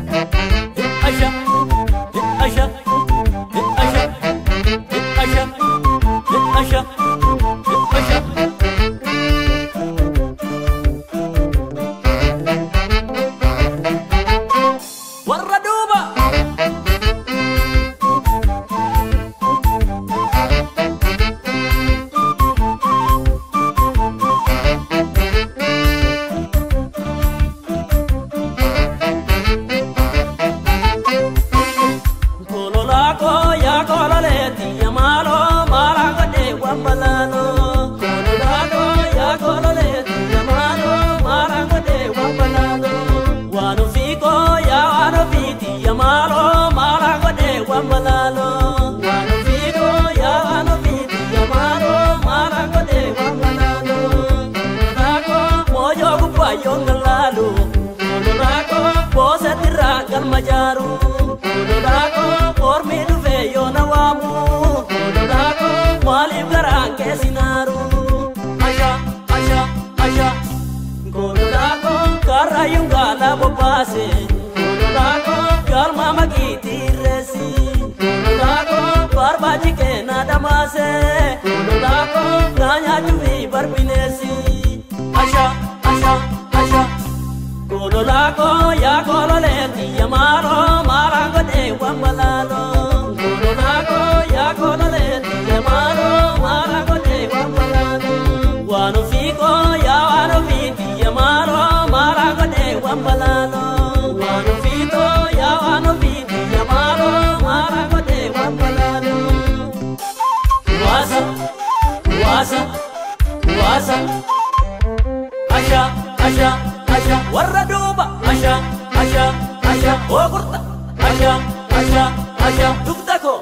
Asha asha asha asha asha asha. Warra duuba. Asha asha asha. Kololako ya kololeti ya maro marango de wambalalo. Kololako ya kololeti ya maro marango de wambalalo. Wano fiko ya wano fiti ya maro marango de wambalalo. Wano fito ya wano fiti ya maro marango de wambalalo. Wasa wasa wasa. Asha asha asha. Warra duuba. Asha asha asha. Oogurta. Asha asha asha. Dugda koo.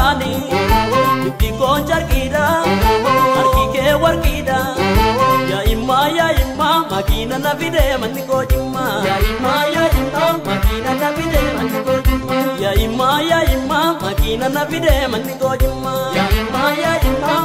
Ani dubbi koon carqiidha, harki kee warqiidha. Yaa immaa, yaa immaa, makiina na fidee manni koo jimmaa. Yaa immaa, yaa immaa, makiina na fidee manni koo jimmaa. Yaa immaa, yaa immaa, makiina na fidee manni koo jimmaa. Yaa immaa, yaa immaa,